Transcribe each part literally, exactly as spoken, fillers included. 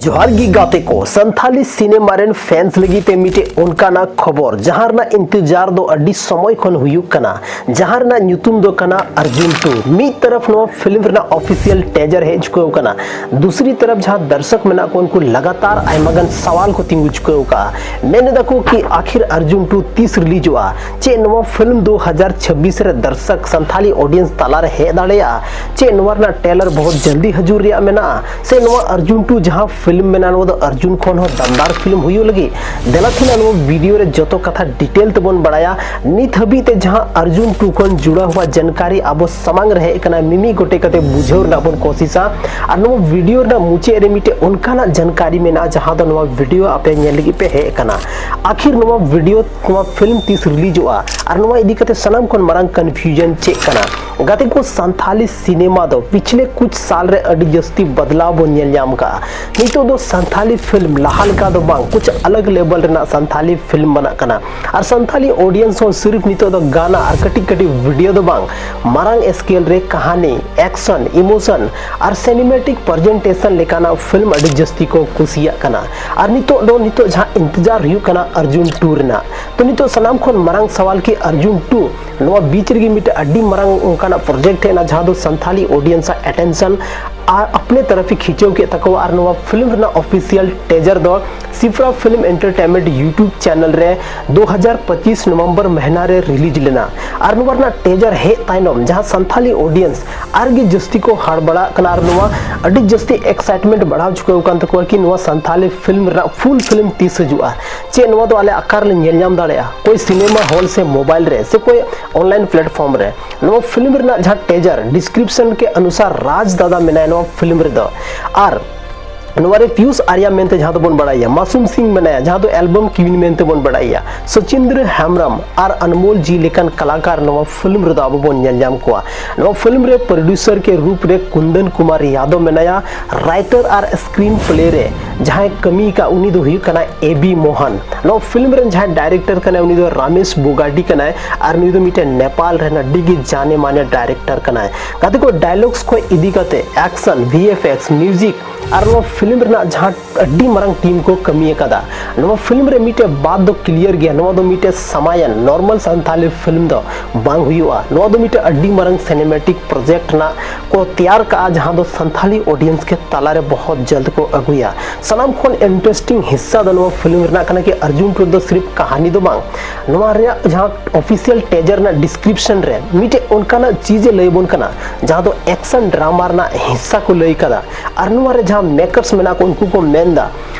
ᱡᱚᱦᱟᱨ ᱜᱮ ᱜᱟᱛᱮ ᱠᱚ, ᱥᱟᱱᱛᱷᱟᱞᱤ ᱥᱤᱱᱮᱢᱟ ᱨᱮᱱ ᱯᱷᱮᱱᱥ ᱞᱟᱹᱜᱤᱫ ᱛᱮ ᱢᱤᱫᱴᱮᱡ ᱚᱱᱠᱟᱱᱟᱜ ᱠᱷᱚᱵᱚᱨ, ᱡᱟᱦᱟᱸ ᱨᱮᱱᱟᱜ ᱤᱱᱛᱮᱡᱟᱨ ᱫᱚ ᱟᱹᱰᱤ ᱥᱚᱢᱚᱭ ᱠᱷᱚᱱ ᱦᱩᱭᱩᱜ ᱠᱟᱱᱟ, ᱡᱟᱦᱟᱸ ᱨᱮᱱᱟᱜ ᱧᱩᱛᱩᱢ ᱫᱚ ᱠᱟᱱᱟ ᱟᱨᱡᱩᱱ ᱴᱩ᱾ ᱢᱤᱫ ᱛᱚᱨᱚᱯ ᱱᱚᱣᱟ ᱯᱷᱤᱞᱢ ᱨᱮᱱᱟᱜ ᱚᱯᱷᱤᱥᱤᱭᱟᱞ ᱴᱮᱡᱟᱨ ᱦᱮᱡ ᱪᱩᱠᱟᱹᱣ ᱠᱟᱱᱟ, ᱫᱩᱥᱨᱤ ᱛᱚᱨᱚᱯ ᱡᱟᱦᱟᱸ ᱫᱟᱨᱥᱚᱠ ᱢᱮᱱᱟᱜ ᱠᱚ, ᱩᱱᱠᱩ ᱞᱟᱜᱟᱛᱟᱨ ᱟᱭᱢᱟ ᱜᱟᱱ ᱥᱟᱣᱟᱞ ᱠᱚ ᱛᱤᱸᱜᱩ ᱪᱩᱠᱟᱹᱣ ᱠᱟᱜᱼᱟ᱾ ᱢᱮᱱ ᱮᱫᱟ ᱠᱚ ᱠᱤ ᱟᱠᱷᱤᱨ ᱟᱨᱡᱩᱱ ᱴᱩ ᱛᱤᱥ ᱨᱤᱞᱤᱡᱚᱜᱼᱟ? ᱪᱮᱫ ᱱᱚᱣᱟ ᱯᱷᱤᱞᱢ ᱫᱩ ᱦᱟᱡᱟᱨ ᱪᱷᱟᱵᱵᱤᱥ ᱨᱮ ᱫᱟᱨᱥᱚᱠ ᱥᱟᱱᱛᱷᱟᱞᱤ ᱚᱰᱤᱭᱮᱱᱥ ᱛᱟᱞᱟ ᱨᱮ ᱦᱮᱡ ᱫᱟᱲᱮᱭᱟᱜᱼᱟ? ᱪᱮᱫ ᱱᱚᱣᱟ ᱨᱮᱱᱟᱜ ᱴᱨᱮᱞᱟᱨ ᱵᱚᱦᱩᱛ ᱡᱚᱞᱫᱤ ᱦᱤᱡᱩᱜ ᱨᱮᱭᱟᱜ ᱢᱮᱱᱟᱜᱼᱟ? ᱥᱮ ᱱᱚᱣᱟ ᱟᱨᱡᱩᱱ ᱴᱩ ᱡᱟᱦᱟᱸ ᱯᱷᱤᱞᱢ ᱢᱮᱱᱟᱜᱼᱟ, ᱱᱚᱣᱟ ᱫᱚ ᱟᱨᱡᱩᱱ ᱠᱷᱚᱱ ᱦᱚᱸ ᱫᱟᱢᱫᱟᱨ ᱯᱷᱤᱞᱢ ᱦᱩᱭᱩᱜ ᱞᱟᱹᱜᱤᱫ? ᱫᱮᱞᱟ ᱛᱟᱦᱞᱮ ᱱᱚᱣᱟ ᱵᱷᱤᱰᱤᱭᱳ ᱨᱮ ᱡᱚᱛᱚ ᱠᱟᱛᱷᱟ ᱰᱤᱴᱮᱞ ᱛᱮᱵᱚᱱ ᱵᱟᱲᱟᱭᱟ᱾ ᱱᱤᱛ ᱦᱟᱹᱵᱤᱡ ᱛᱮ ᱡᱟᱦᱟᱸ ᱟᱨᱡᱩᱱ ᱴᱩ ᱠᱷᱚᱱ ᱡᱩᱲᱟᱣ ᱦᱩᱣᱟ ᱡᱟᱱᱠᱟᱨᱤ ᱟᱵᱚ ᱥᱟᱢᱟᱝ ᱨᱮ ᱦᱮᱡ ᱟᱠᱟᱱᱟ, ᱢᱤᱢᱤᱫ ᱜᱚᱴᱮᱡ ᱠᱟᱛᱮ ᱵᱩᱡᱷᱟᱹᱣ ᱨᱮᱱᱟᱜ ᱵᱚᱱ ᱠᱳᱥᱤᱥᱟ᱾ ᱟᱨ ᱱᱚᱣᱟ ᱵᱷᱤᱰᱤᱭᱳ ᱨᱮᱱᱟᱜ ᱢᱩᱪᱟᱹᱫ ᱨᱮ ᱢᱤᱫᱴᱮᱡ ᱚᱱᱠᱟᱱᱟᱜ ᱡᱟᱱᱠᱟᱨᱤ ᱢᱮᱱᱟᱜᱼᱟ, ᱡᱟᱦᱟᱸ ᱫᱚ ᱱᱚᱣᱟ ᱵᱷᱤᱰᱤᱭᱳ ᱟᱯᱮ ᱧᱮᱞ ᱞᱟᱹᱜᱤᱫ ᱯᱮ ᱦᱮᱡ ᱟᱠᱟᱱᱟ᱾ ᱟᱠᱷᱤᱨ ᱱᱚᱣᱟ ᱵᱷᱤᱰᱤᱭᱳ, ᱱᱚᱣᱟ ᱯᱷᱤᱞᱢ ᱛᱤᱥ ᱨᱤᱞᱤᱡᱚᱜᱼᱟ ᱟᱨ ᱱᱚᱣᱟ ᱤᱫᱤ ᱠᱟᱛᱮ ᱥᱟᱱᱟᱢ ᱠᱷᱚᱱ ᱢᱟᱨᱟᱝ ᱠᱚᱱᱯᱷᱤᱭᱩᱡᱚᱱ ᱪᱮᱫ ᱠᱟᱱᱟ? ᱜᱟᱛᱮ ᱠᱚ, ᱥᱟᱱᱛᱷᱟᱞᱤ ᱥᱤᱱᱮᱢᱟ ᱫᱚ ᱯᱤᱪᱷᱞᱮ ᱠᱩᱪ ᱥᱟᱞ ᱨᱮ ᱟᱹᱰᱤ ᱡᱟᱹᱥᱛᱤ ᱵᱚᱫᱞᱟᱣ ᱵᱚᱱ ᱧᱮᱞ ᱧᱟᱢ ᱠᱟᱜᱼᱟ᱾ ᱱᱤᱛᱚᱜ ᱫᱚ ᱥᱟᱱᱛᱷᱟᱞᱤ ᱯᱷᱤᱞᱢ ᱞᱟᱦᱟ ᱞᱮᱠᱟ ᱫᱚ ᱵᱟᱝ, ᱠᱩᱪ ᱟᱞᱟᱜᱽ ᱞᱮᱵᱮᱞ ᱨᱮᱱᱟᱜ ᱥᱟᱱᱛᱷᱟᱞᱤ ᱯᱷᱤᱞᱢ ᱵᱮᱱᱟᱜ ᱠᱟᱱᱟ᱾ ᱟᱨ ᱥᱟᱱᱛᱷᱟᱞᱤ ᱚᱰᱤᱭᱮᱱᱥ ᱦᱚᱸ ᱥᱤᱨᱤᱯ ᱱᱤᱛᱚᱜ ᱫᱚ ᱜᱟᱱᱟ ᱟᱨ ᱠᱟᱹᱴᱤᱡ ᱠᱟᱹᱴᱤᱡ ᱵᱷᱤᱰᱤᱭᱳ ᱫᱚ ᱵᱟᱝ, ᱢᱟᱨᱟᱝ ᱥᱠᱮᱞ ᱨᱮ ᱠᱟᱹᱦᱱᱤ, ᱮᱠᱥᱚᱱ, ᱤᱢᱳᱥᱚᱱ ᱟᱨ ᱥᱤᱱᱮᱢᱮᱴᱤᱠ ᱯᱨᱮᱡᱮᱱᱴᱮᱥᱚᱱ ᱞᱮᱠᱟᱱᱟᱜ ᱯᱷᱤᱞᱢ ᱟᱹᱰᱤ ᱡᱟᱹᱥᱛᱤ ᱠᱚ ᱠᱩᱥᱤᱭᱟᱜ ᱠᱟᱱᱟ᱾ ᱟᱨ ᱱᱤᱛᱚᱜ ᱫᱚ, ᱱᱤᱛᱚᱜ ᱡᱟᱦᱟᱸ ᱤᱱᱛᱮᱡᱟᱨ ᱦᱩᱭᱩᱜ ᱠᱟᱱᱟ ᱟᱨᱡᱩᱱ ᱴᱩ ᱨᱮᱱᱟᱜ, ᱛᱚ ᱱᱤᱛᱚᱜ ᱥᱟᱱᱟᱢ ᱠᱷᱚᱱ ᱢᱟᱨᱟᱝ ᱥᱟᱣᱟᱞ ᱠᱤ ᱟᱨᱡᱩᱱ ᱴᱩ ᱱᱚᱣᱟ ᱵᱤᱪ ᱨᱮᱜᱮ ᱢᱤᱫᱴᱮᱱ ᱟᱹᱰᱤ ᱢᱟᱨᱟᱝ ᱚᱱᱠᱟᱱᱟᱜ ᱯᱨᱚᱡᱮᱠᱴ ᱦᱮᱡ ᱮᱱᱟ, ᱡᱟᱦᱟᱸ ᱫᱚ ᱥᱟᱱᱛᱷᱟᱞᱤ ᱚᱰᱤᱭᱮᱱᱥ ᱟᱜ ᱮᱴᱮᱱᱥᱚᱱ ᱟᱨ ᱟᱯᱱᱮ ᱛᱚᱨᱚᱯ ᱮ ᱠᱷᱤᱪᱟᱹᱣ ᱠᱮᱫ ᱛᱟᱠᱚᱣᱟ᱾ ᱟᱨ ᱱᱚᱣᱟ ᱯᱷᱤᱞᱢ ᱨᱮᱱᱟᱜ ᱚᱯᱷᱤᱥᱤᱭᱟᱞ ᱴᱮᱡᱟᱨ ᱫᱚ ᱥᱤᱯᱨᱟ ᱯᱷᱤᱞᱢ ᱮᱱᱴᱟᱨᱴᱮᱱᱢᱮᱱᱴ YouTube ᱪᱮᱱᱮᱞ ᱨᱮ ᱫᱩ ᱦᱟᱡᱟᱨ ᱯᱚᱸᱪᱤᱥ ᱱᱚᱵᱷᱮᱢᱵᱚᱨ ᱢᱟᱹᱦᱱᱟᱹ ᱨᱮ ᱨᱤᱞᱤᱡᱽ ᱞᱮᱱᱟ᱾ ᱟᱨ ᱱᱚᱣᱟ ᱨᱮᱱᱟᱜ ᱴᱮᱡᱟᱨ ᱦᱮᱡ ᱛᱟᱭᱱᱚᱢ ᱡᱟᱦᱟᱸ ᱥᱟᱱᱛᱷᱟᱞᱤ ᱚᱰᱤᱭᱮᱱᱥ ᱟᱨ ᱜᱮ ᱡᱟᱹᱥᱛᱤ ᱠᱚ ᱦᱟᱲ ᱵᱟᱲᱟᱜ ᱠᱟᱱᱟ, ᱟᱨ ᱱᱚᱣᱟ ᱟᱹᱰᱤ ᱡᱟᱹᱥᱛᱤ ᱮᱠᱥᱟᱭᱤᱴᱢᱮᱱᱴ ᱵᱟᱲᱦᱟᱣ ᱪᱩᱠᱟᱹᱣ ᱠᱟᱱ ᱛᱟᱠᱚᱣᱟ ᱠᱤ ᱱᱚᱣᱟ ᱥᱟᱱᱛᱷᱟᱞᱤ ᱯᱷᱤᱞᱢ ᱨᱮᱱᱟᱜ ᱯᱷᱩᱞ ᱯᱷᱤᱞᱢ ᱛᱤᱥ ᱦᱤᱡᱩᱜᱼᱟ, ᱪᱮᱫ ᱱᱚᱣᱟ ᱫᱚ ᱟᱞᱮ ᱚᱠᱟ ᱨᱮᱞᱮ ᱧᱮᱞ ᱧᱟᱢ ᱫᱟᱲᱮᱭᱟᱜᱼᱟ, ᱠᱳᱭ ᱥᱤᱱᱮᱢᱟ ᱦᱚᱞ ᱥᱮ ᱢᱳᱵᱟᱭᱤᱞ ᱨᱮ ᱥᱮ ᱠᱳᱭ ᱚᱱᱞᱟᱭᱤᱱ ᱯᱞᱟᱴᱯᱷᱚᱨᱢ ᱨᱮ? ᱱᱚᱣᱟ ᱯᱷᱤᱞᱢ ᱨᱮᱱᱟᱜ ᱡᱟᱦᱟᱸ ᱴᱮᱡᱟᱨ ᱰᱤᱥᱠᱨᱤᱯᱥᱚᱱ ᱠᱮ ᱚᱱᱩᱥᱟᱨ ᱨᱟᱡᱽ ᱫᱟᱫᱟ ᱢᱮᱱᱟᱭᱟ ᱱᱚᱣᱟ ᱯᱷᱤᱞᱢ ᱨᱮᱫᱚ, ᱟᱨ ᱱᱚᱣᱟ ᱨᱮ ᱯᱤᱭᱩᱥ ᱟᱨᱭᱟ ᱢᱮᱱᱛᱮ ᱡᱟᱦᱟᱸ ᱫᱚᱵᱚᱱ ᱵᱟᱲᱟᱭᱟ, ᱢᱟᱥᱩᱢ ᱥᱤᱝ ᱢᱮᱱᱟᱭᱟ ᱡᱟᱦᱟᱸ ᱫᱚ ᱮᱞᱵᱟᱢ ᱠᱩᱭᱤᱱ ᱢᱮᱱᱛᱮ ᱵᱚᱱ ᱵᱟᱲᱟᱭᱟ, ᱥᱚᱪᱤᱱᱫᱨᱚ ᱦᱮᱢᱵᱨᱚᱢ ᱟᱨ ᱟᱱᱢᱳᱞ ᱡᱤ ᱞᱮᱠᱟᱱ ᱠᱟᱞᱟᱠᱟᱨ ᱱᱚᱣᱟ ᱯᱷᱤᱞᱢ ᱨᱮᱫᱚ ᱟᱵᱚ ᱵᱚᱱ ᱧᱮᱞ ᱧᱟᱢ ᱠᱚᱣᱟ᱾ ᱱᱚᱣᱟ ᱯᱷᱤᱞᱢ ᱨᱮ ᱯᱨᱚᱰᱭᱩᱥᱟᱨ ᱠᱮ ᱨᱩᱯ ᱨᱮ ᱠᱩᱱᱫᱚᱱ ᱠᱩᱢᱟᱨ ᱭᱟᱫᱚᱵ ᱢᱮᱱᱟᱭᱟ, ᱨᱟᱭᱴᱟᱨ ᱟᱨ ᱥᱠᱨᱤᱱ ᱯᱞᱮ ᱨᱮ ᱡᱟᱦᱟᱸᱭ ᱠᱟᱹᱢᱤ ᱟᱠᱟᱫ ᱩᱱᱤ ᱫᱚ ᱦᱩᱭᱩᱜ ᱠᱟᱱᱟᱭ ᱮ ᱵᱤ ᱢᱳᱦᱟᱱ᱾ ᱱᱚᱣᱟ ᱯᱷᱤᱞᱢ ᱨᱮᱱ ᱡᱟᱦᱟᱸᱭ ᱰᱟᱭᱨᱮᱠᱴᱚᱨ ᱠᱟᱱᱟᱭ ᱩᱱᱤ ᱫᱚ ᱨᱟᱢᱮᱥ ᱵᱳᱜᱟᱰᱤ ᱠᱟᱱᱟᱭ, ᱟᱨ ᱱᱩᱭ ᱫᱚ ᱢᱤᱫᱴᱮᱱ ᱱᱮᱯᱟᱞ ᱨᱮᱱ ᱟᱹᱰᱤ ᱜᱮ ᱡᱟᱱᱮ ᱢᱟᱱᱮ ᱰᱟᱭᱨᱮᱠᱴᱚᱨ ᱠᱟᱱᱟᱭ᱾ ᱜᱟᱛᱮ ᱠᱚ, ᱰᱟᱭᱞᱚᱜᱽᱥ ᱠᱷᱚᱱ ᱤᱫᱤ ᱠᱟᱛᱮ ᱮᱠᱥᱚᱱ, ᱵᱷᱤ ᱮᱯᱷ ᱮᱠᱥ, ᱢᱤᱣᱡᱤᱠ ᱟᱨ ᱱᱚᱣᱟ ᱯᱷᱤᱞᱢ ᱨᱮᱱᱟᱜ ᱡᱟᱦᱟᱸ ᱟᱹᱰᱤ ᱢᱟᱨᱟᱝ ᱴᱤᱢ ᱠᱚ ᱠᱟᱹᱢᱤ ᱟᱠᱟᱫᱟ᱾ ᱱᱚᱣᱟ ᱯᱷᱤᱞᱢ ᱨᱮ ᱢᱤᱫᱴᱮᱡ ᱵᱟᱛ ᱫᱚ ᱠᱞᱤᱭᱟᱨ ᱜᱮᱭᱟ, ᱱᱚᱣᱟ ᱫᱚ ᱢᱤᱫᱴᱮᱡ ᱥᱟᱢᱟᱭᱟᱱ ᱱᱚᱨᱢᱟᱞ ᱥᱟᱱᱛᱷᱟᱞᱤ ᱯᱷᱤᱞᱢ ᱫᱚ ᱵᱟᱝ ᱦᱩᱭᱩᱜᱼᱟ᱾ ᱱᱚᱣᱟ ᱫᱚ ᱢᱤᱫᱴᱮᱡ ᱟᱹᱰᱤ ᱢᱟᱨᱟᱝ ᱥᱤᱱᱮᱢᱮᱴᱤᱠ ᱯᱨᱚᱡᱮᱠᱴ ᱨᱮᱱᱟᱜ ᱠᱚ ᱛᱮᱭᱟᱨ ᱠᱟᱜᱼᱟ, ᱡᱟᱦᱟᱸ ᱫᱚ ᱥᱟᱱᱛᱷᱟᱞᱤ ᱚᱰᱤᱭᱮᱱᱥ ᱠᱮ ᱛᱟᱞᱟᱨᱮ ᱵᱚᱦᱚᱛ ᱡᱚᱞᱫ ᱠᱚ ᱟᱹᱜᱩᱭᱟ᱾ ᱥᱟᱱᱟᱢ ᱠᱷᱚᱱ ᱤᱱᱴᱟᱨᱮᱥᱴᱤᱝ ᱦᱤᱥᱥᱟ ᱫᱚ ᱱᱚᱣᱟ ᱯᱷᱤᱞᱢ ᱨᱮᱱᱟᱜ ᱠᱟᱱᱟ ᱠᱤ ᱚᱨᱡᱩᱱ ᱴᱩ ᱫᱚ ᱥᱤᱨᱯ ᱠᱟᱹᱦᱱᱤ ᱫᱚ ᱵᱟᱝ, ᱱᱚᱣᱟ ᱨᱮᱭᱟᱜ ᱡᱟᱦᱟᱸ ᱚᱯᱷᱤᱥᱤᱭᱟᱞ ᱴᱮᱡᱟᱨ ᱨᱮᱱᱟᱜ ᱰᱤᱥᱠᱨᱤᱯᱥᱚᱱ ᱨᱮ ᱢᱤᱫᱴᱮᱡ ᱚᱱᱠᱟᱱᱟᱜ ᱪᱤᱡᱽ ᱮ ᱞᱟᱹᱭ ᱟᱵᱚᱱ ᱠᱟᱱᱟ, ᱡᱟᱦᱟᱸ ᱫᱚ ᱮᱠᱥᱚᱱ ᱰᱨᱟᱢᱟ ᱨᱮᱱᱟᱜ ᱦᱤᱥᱥᱟ ᱠᱚ ᱞᱟᱹᱭ ᱠᱟᱫᱟ᱾ ᱟᱨ ᱱᱚᱣᱟ ᱨᱮ ᱡᱟᱦᱟᱸ ᱢᱮᱠᱟᱨᱥ ᱢᱮᱱᱟᱜ ᱠᱚ, ᱩᱱᱠᱩ ᱠᱚ ᱢᱮᱱᱫᱟ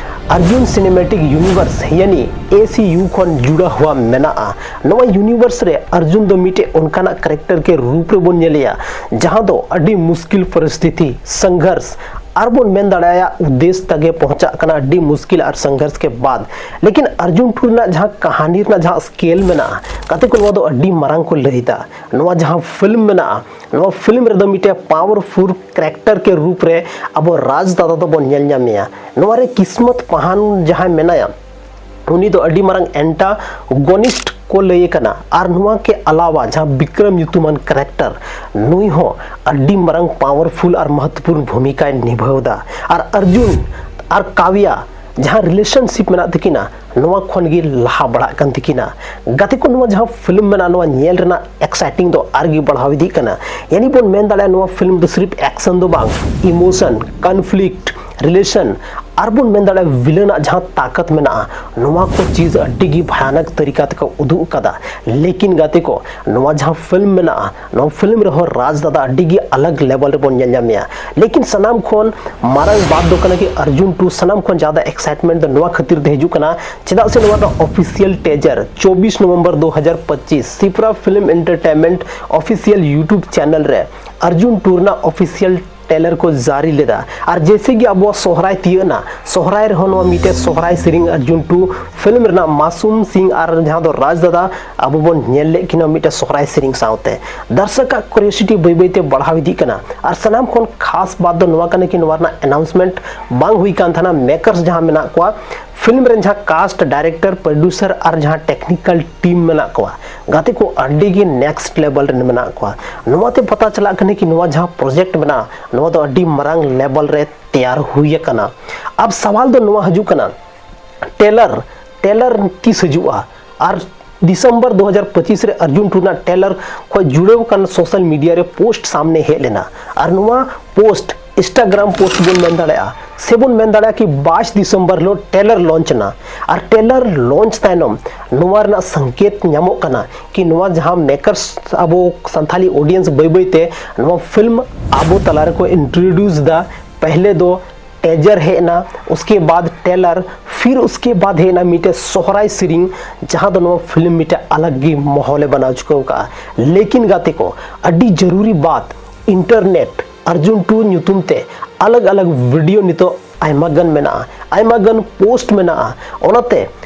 ᱟᱨᱡᱩᱱ ᱥᱤᱱᱮᱢᱮᱴᱤᱠ ᱭᱩᱱᱤᱵᱷᱟᱨᱥ ᱭᱟᱱᱤ ᱮ ᱥᱤ ᱭᱩ ᱠᱷᱚᱱ ᱡᱩᱲᱟ ᱦᱩᱣᱟ ᱢᱮᱱᱟᱜᱼᱟ᱾ ᱱᱚᱣᱟ ᱭᱩᱱᱤᱵᱷᱟᱨᱥ ᱨᱮ ᱟᱨᱡᱩᱱ ᱫᱚ ᱢᱤᱫᱴᱮᱡ ᱚᱱᱠᱟᱱᱟᱜ ᱠᱮᱨᱮᱠᱴᱟᱨ ᱠᱮ ᱨᱩᱯ ᱨᱮᱵᱚᱱ ᱧᱮᱞᱮᱭᱟ, ᱡᱟᱦᱟᱸ ᱫᱚ ᱟᱹᱰᱤ ᱢᱩᱥᱠᱤᱞ ᱯᱚᱨᱤᱥᱛᱷᱤᱛᱤ, ᱥᱚᱝᱜᱷᱚᱨᱥ ᱟᱨ ᱵᱚᱱ ᱢᱮᱱ ᱫᱟᱲᱮᱭᱟᱜᱼᱟ ᱩᱫᱽᱫᱮᱥ ᱛᱟᱜᱮ ᱯᱚᱦᱚᱸᱪᱟᱜ ᱠᱟᱱᱟ ᱟᱹᱰᱤ ᱢᱩᱥᱠᱤᱞ ᱟᱨ ᱥᱚᱝᱜᱷᱚᱨᱥ ᱠᱮ ᱵᱟᱫ᱾ ᱞᱮᱠᱤᱱ ᱟᱨᱡᱩᱱ ᱴᱩ ᱨᱮᱱᱟᱜ ᱡᱟᱦᱟᱸ ᱠᱟᱹᱦᱱᱤ ᱨᱮᱱᱟᱜ ᱡᱟᱦᱟᱸ ᱥᱠᱮᱞ ᱢᱮᱱᱟᱜᱼᱟ, ᱜᱟᱛᱮ ᱠᱚ, ᱱᱚᱣᱟ ᱫᱚ ᱟᱹᱰᱤ ᱢᱟᱨᱟᱝ ᱠᱚ ᱞᱟᱹᱭ ᱮᱫᱟ᱾ ᱱᱚᱣᱟ ᱡᱟᱦᱟᱸ ᱯᱷᱤᱞᱢ ᱢᱮᱱᱟᱜᱼᱟ, ᱱᱚᱣᱟ ᱯᱷᱤᱞᱢ ᱨᱮᱫᱚ ᱢᱤᱫᱴᱮᱡ ᱯᱟᱣᱟᱨᱯᱷᱩᱞ ᱠᱮᱨᱮᱠᱴᱟᱨ ᱠᱮ ᱨᱩᱯ ᱨᱮ ᱟᱵᱚ ᱨᱟᱡᱽ ᱫᱟᱫᱟ ᱫᱚᱵᱚᱱ ᱧᱮᱞ ᱧᱟᱢᱮᱭᱟ᱾ ᱱᱚᱣᱟ ᱨᱮ ᱠᱤᱥᱢᱚᱛ ᱯᱟᱦᱟᱱ ᱡᱟᱦᱟᱸᱭ ᱢᱮᱱᱟᱭᱟ, ᱩᱱᱤ ᱫᱚ ᱟᱹᱰᱤ ᱢᱟᱨᱟᱝ ᱮᱱᱴᱟᱜᱚᱱᱤᱥᱴ ᱠᱚ ᱞᱟᱹᱭᱮ ᱠᱟᱱᱟ᱾ ᱟᱨ ᱱᱚᱣᱟ ᱠᱮ ᱟᱞᱟᱣᱟ ᱡᱟᱦᱟᱸ ᱵᱤᱠᱨᱚᱢ ᱧᱩᱛᱩᱢᱟᱱ ᱠᱮᱨᱮᱠᱴᱟᱨ, ᱱᱩᱭ ᱦᱚᱸ ᱟᱹᱰᱤ ᱢᱟᱨᱟᱝ ᱯᱟᱣᱟᱨᱯᱷᱩᱞ ᱟᱨ ᱢᱚᱦᱚᱛᱯᱩᱨᱱ ᱵᱷᱩᱢᱤᱠᱟᱭ ᱱᱤᱵᱷᱟᱹᱣ ᱮᱫᱟ᱾ ᱟᱨ ᱚᱨᱡᱩᱱ ᱟᱨ ᱠᱟᱵᱽᱭᱟ ᱡᱟᱦᱟᱸ ᱨᱤᱞᱮᱥᱚᱱᱥᱤᱯ ᱢᱮᱱᱟᱜ ᱛᱟᱹᱠᱤᱱᱟ, ᱱᱚᱣᱟ ᱠᱷᱚᱱ ᱜᱮ ᱞᱟᱦᱟ ᱵᱟᱲᱦᱟᱜ ᱠᱟᱱ ᱛᱟᱹᱠᱤᱱᱟ᱾ ᱜᱟᱛᱮ ᱠᱚ, ᱱᱚᱣᱟ ᱡᱟᱦᱟᱸ ᱯᱷᱤᱞᱢ ᱢᱮᱱᱟᱜᱼᱟ, ᱱᱚᱣᱟ ᱧᱮᱞ ᱨᱮᱱᱟᱜ ᱮᱠᱥᱟᱭᱴᱤᱝ ᱫᱚ ᱟᱨ ᱜᱮ ᱵᱟᱲᱦᱟᱣ ᱤᱫᱤᱜ ᱠᱟᱱᱟ᱾ ᱭᱟᱱᱤ ᱵᱚᱱ ᱢᱮᱱ ᱫᱟᱲᱮᱭᱟᱜᱼᱟ, ᱱᱚᱣᱟ ᱯᱷᱤᱞᱢ ᱫᱚ ᱥᱤᱨᱯ ᱮᱠᱥᱚᱱ ᱫᱚ ᱵᱟᱝ, ᱤᱢᱳᱥᱚᱱ, ᱠᱚᱱᱯᱷᱞᱤᱠᱴ, ᱨᱤᱞᱮᱥᱚᱱ ᱟᱨ ᱵᱚᱱ ᱢᱮᱱ ᱫᱟᱲᱮᱭᱟᱜᱼᱟ ᱵᱷᱤᱞᱮᱱᱟᱜ ᱡᱟᱦᱟᱸ ᱛᱟᱠᱟᱛ ᱢᱮᱱᱟᱜᱼᱟ, ᱱᱚᱣᱟ ᱠᱚ ᱪᱤᱡᱽ ᱟᱹᱰᱤ ᱜᱮ ᱵᱷᱚᱭᱟᱱᱚᱠ ᱛᱟᱹᱨᱤᱠᱟ ᱛᱮᱠᱚ ᱩᱫᱩᱜ ᱟᱠᱟᱫᱟ᱾ ᱞᱮᱠᱤᱱ ᱜᱟᱛᱮ ᱠᱚ, ᱱᱚᱣᱟ ᱡᱟᱦᱟᱸ ᱯᱷᱤᱞᱢ ᱢᱮᱱᱟᱜᱼᱟ, ᱱᱚᱣᱟ ᱯᱷᱤᱞᱢ ᱨᱮᱦᱚᱸ ᱨᱟᱡᱽ ᱫᱟᱫᱟ ᱟᱹᱰᱤ ᱜᱮ ᱟᱞᱟᱜᱽ ᱞᱮᱵᱮᱞ ᱨᱮᱵᱚᱱ ᱧᱮᱞ ᱧᱟᱢᱮᱭᱟ᱾ ᱞᱮᱠᱤᱱ ᱥᱟᱱᱟᱢ ᱠᱷᱚᱱ ᱢᱟᱨᱟᱝ ᱵᱟᱛ ᱫᱚ ᱠᱟᱱᱟ ᱠᱤ ᱚᱨᱡᱩᱱ ᱴᱩ ᱥᱟᱱᱟᱢ ᱠᱷᱚᱱ ᱡᱟᱫᱟ ᱮᱠᱥᱟᱭᱴᱢᱮᱱᱴ ᱫᱚ ᱱᱚᱣᱟ ᱠᱷᱟᱹᱛᱤᱨ ᱛᱮ ᱦᱤᱡᱩᱜ ᱠᱟᱱᱟ, ᱪᱮᱫᱟᱜ ᱥᱮ ᱱᱚᱣᱟ ᱫᱚ ᱚᱯᱷᱤᱥᱤᱭᱟᱞ ᱴᱮᱡᱟᱨ ᱪᱚᱵᱵᱤᱥ ᱱᱚᱵᱷᱮᱢᱵᱚᱨ ᱫᱩ ᱦᱟᱡᱟᱨ ᱯᱚᱸᱪᱤᱥ Sipra film entertainment official YouTube channel ᱨᱮ ᱚᱨᱡᱩᱱ ᱴᱩ ᱨᱮᱱᱟᱜ ᱚᱯᱷᱤᱥᱤᱭᱟᱞ ᱴᱮᱞᱟᱨ ᱠᱚ ᱡᱟᱹᱨᱤ ᱞᱮᱫᱟ᱾ ᱟᱨ ᱡᱮᱭᱥᱮ ᱜᱮ ᱟᱵᱚᱣᱟᱜ ᱥᱚᱦᱨᱟᱭ ᱛᱤᱭᱟᱹᱜ ᱮᱱᱟ, ᱥᱚᱦᱨᱟᱭ ᱨᱮᱦᱚᱸ ᱱᱚᱣᱟ ᱢᱤᱫᱴᱮᱡ ᱥᱚᱦᱨᱟᱭ ᱥᱮᱨᱮᱧ ᱟᱨᱡᱩᱱ ᱴᱩ ᱯᱷᱤᱞᱢ ᱨᱮᱱᱟᱜ ᱢᱟᱥᱩᱢ ᱥᱤᱝ ᱟᱨ ᱡᱟᱦᱟᱸ ᱫᱚ ᱨᱟᱡᱽ ᱫᱟᱫᱟ ᱟᱵᱚ ᱵᱚᱱ ᱧᱮᱞ ᱞᱮᱫ ᱠᱤᱱᱟ ᱢᱤᱫᱴᱮᱡ ᱥᱚᱦᱨᱟᱭ ᱥᱮᱨᱮᱧ ᱥᱟᱶᱛᱮ᱾ ᱫᱟᱨᱥᱚᱠᱟᱜ ᱠᱩᱨᱤᱭᱳᱥᱤᱴᱤ ᱵᱟᱹᱭ ᱵᱟᱹᱭᱛᱮ ᱵᱟᱲᱦᱟᱣ ᱤᱫᱤᱜ ᱠᱟᱱᱟ᱾ ᱟᱨ ᱥᱟᱱᱟᱢ ᱠᱷᱚᱱ ᱠᱷᱟᱥ ᱵᱟᱛ ᱫᱚ ᱱᱚᱣᱟ ᱠᱟᱱᱟ ᱠᱤ ᱱᱚᱣᱟ ᱨᱮᱱᱟᱜ ᱟᱱᱟᱣᱩᱱᱥᱢᱮᱱᱴ ᱵᱟᱝ ᱦᱩᱭ ᱠᱟᱱ ᱛᱟᱦᱮᱱᱟ᱾ ᱢᱮᱠᱟᱨᱥ ᱡᱟᱦᱟᱸ ᱢᱮᱱᱟᱜ ᱠᱚᱣᱟ, ᱯᱷᱤᱞᱢ ᱨᱮᱱ ᱡᱟᱦᱟᱸ ᱠᱟᱥᱴ, ᱰᱟᱭᱨᱮᱠᱴᱚᱨ, ᱯᱨᱚᱰᱭᱩᱥᱟᱨ ᱟᱨ ᱡᱟᱦᱟᱸ ᱴᱮᱠᱱᱤᱠᱟᱞ ᱴᱤᱢ ᱢᱮᱱᱟᱜ ᱠᱚᱣᱟ, ᱜᱟᱛᱮ ᱠᱚ ᱟᱹᱰᱤ ᱜᱮ ᱱᱮᱠᱥᱴ ᱞᱮᱵᱮᱞ ᱨᱮᱱ ᱢᱮᱱᱟᱜ ᱠᱚᱣᱟ᱾ ᱱᱚᱣᱟ ᱛᱮ ᱯᱟᱛᱟ ᱪᱟᱞᱟᱜ ᱠᱟᱱᱟ ᱠᱤ ᱱᱚᱣᱟ ᱡᱟᱦᱟᱸ ᱯᱨᱚᱡᱮᱠᱴ ᱢᱮᱱᱟᱜᱼᱟ, ᱱᱚᱣᱟ ᱫᱚ ᱟᱹᱰᱤ ᱢᱟᱨᱟᱝ ᱞᱮᱵᱮᱞ ᱨᱮ ᱛᱮᱭᱟᱨ ᱦᱩᱭ ᱟᱠᱟᱱᱟ᱾ ᱟᱵ ᱥᱟᱣᱟᱞ ᱫᱚ ᱱᱚᱣᱟ ᱦᱤᱡᱩᱜ ᱠᱟᱱᱟ, ᱴᱮᱞᱟᱨ, ᱴᱮᱞᱟᱨ ᱛᱤᱥ ᱦᱤᱡᱩᱜᱼᱟ? ᱟᱨ ᱰᱤᱥᱮᱢᱵᱚᱨ ᱫᱩ ᱦᱟᱡᱟᱨ ᱯᱚᱸᱪᱤᱥ ᱨᱮ ᱟᱨᱡᱩᱱ ᱴᱩ ᱨᱮᱱᱟᱜ ᱴᱮᱞᱟᱨ ᱠᱷᱚᱱ ᱡᱩᱲᱟᱹᱣ ᱟᱠᱟᱱ ᱥᱳᱥᱟᱞ ᱢᱤᱰᱤᱭᱟ ᱨᱮ ᱯᱳᱥᱴ ᱥᱟᱢᱱᱮ ᱦᱮᱡ ᱞᱮᱱᱟ᱾ ᱟᱨ ᱱᱚᱣᱟ ᱯᱳᱥᱴ, ᱤᱱᱥᱴᱟᱜᱨᱟᱢ ᱯᱳᱥᱴ ᱵᱚᱱ ᱢᱮᱱ ᱫᱟᱲᱮᱭᱟᱜᱼᱟ, ᱥᱮᱵᱚᱱ ᱢᱮᱱ ᱫᱟᱲᱮᱭᱟᱜᱼᱟ ᱠᱤ ᱵᱟᱭᱤᱥ ᱰᱤᱥᱮᱢᱵᱚᱨ ᱦᱤᱞᱳᱜ ᱴᱮᱞᱟᱨ ᱞᱚᱧᱪ ᱮᱱᱟ᱾ ᱟᱨ ᱴᱮᱞᱟᱨ ᱞᱚᱧᱪ ᱛᱟᱭᱱᱚᱢ ᱱᱚᱣᱟ ᱨᱮᱱᱟᱜ ᱥᱚᱝᱠᱮᱛ ᱧᱟᱢᱚᱜ ᱠᱟᱱᱟ ᱠᱤ ᱱᱚᱣᱟ ᱡᱟᱦᱟᱸ ᱢᱮᱠᱟᱨᱥ, ᱟᱵᱚ ᱥᱟᱱᱛᱷᱟᱞᱤ ᱚᱰᱤᱭᱮᱱᱥ ᱵᱟᱹᱭ ᱵᱟᱹᱭ ᱛᱮ ᱱᱚᱣᱟ ᱯᱷᱤᱞᱢ ᱟᱵᱚ ᱛᱟᱞᱟ ᱨᱮᱠᱚ ᱤᱱᱴᱨᱳᱰᱤᱭᱩᱥ ᱮᱫᱟ᱾ ᱯᱮᱦᱞᱮ ᱫᱚ ᱴᱮᱡᱟᱨ ᱦᱮᱡ ᱮᱱᱟ, ᱩᱥᱠᱮ ᱵᱟᱫ ᱴᱮᱞᱟᱨ, ᱯᱷᱤᱨ ᱩᱥᱠᱮ ᱵᱟᱫ ᱦᱮᱡ ᱮᱱᱟ ᱢᱤᱫᱴᱮᱡ ᱥᱚᱦᱨᱟᱭ ᱥᱮᱨᱮᱧ, ᱡᱟᱦᱟᱸ ᱫᱚ ᱱᱚᱣᱟ ᱯᱷᱤᱞᱢ ᱢᱤᱫᱴᱮᱡ ᱟᱞᱟᱜᱽ ᱜᱮ ᱢᱚᱦᱚᱞᱮ ᱵᱮᱱᱟᱣ ᱪᱩᱠᱟᱹᱣ ᱠᱟᱜᱼᱟ᱾ ᱞᱮᱠᱤᱱ ᱜᱟᱛᱮ ᱠᱚ, ᱟᱹᱰᱤ ᱡᱟᱹᱨᱩᱨᱤ ᱵᱟᱛ, ᱤᱱᱴᱟᱨᱱᱮᱴ ᱟᱨᱡᱩᱱ ᱴᱩ ᱧᱩᱛᱩᱢ ᱛᱮ ᱟᱞᱟᱜᱽ ᱟᱞᱟᱜᱽ ᱵᱷᱤᱰᱤᱭᱳ ᱱᱤᱛᱚᱜ ᱟᱭᱢᱟ ᱜᱟᱱ ᱢᱮᱱᱟᱜᱼᱟ, ᱟᱭᱢᱟ ᱜᱟᱱ ᱯᱳᱥᱴ ᱢᱮᱱᱟᱜᱼᱟ᱾ ᱚᱱᱟᱛᱮ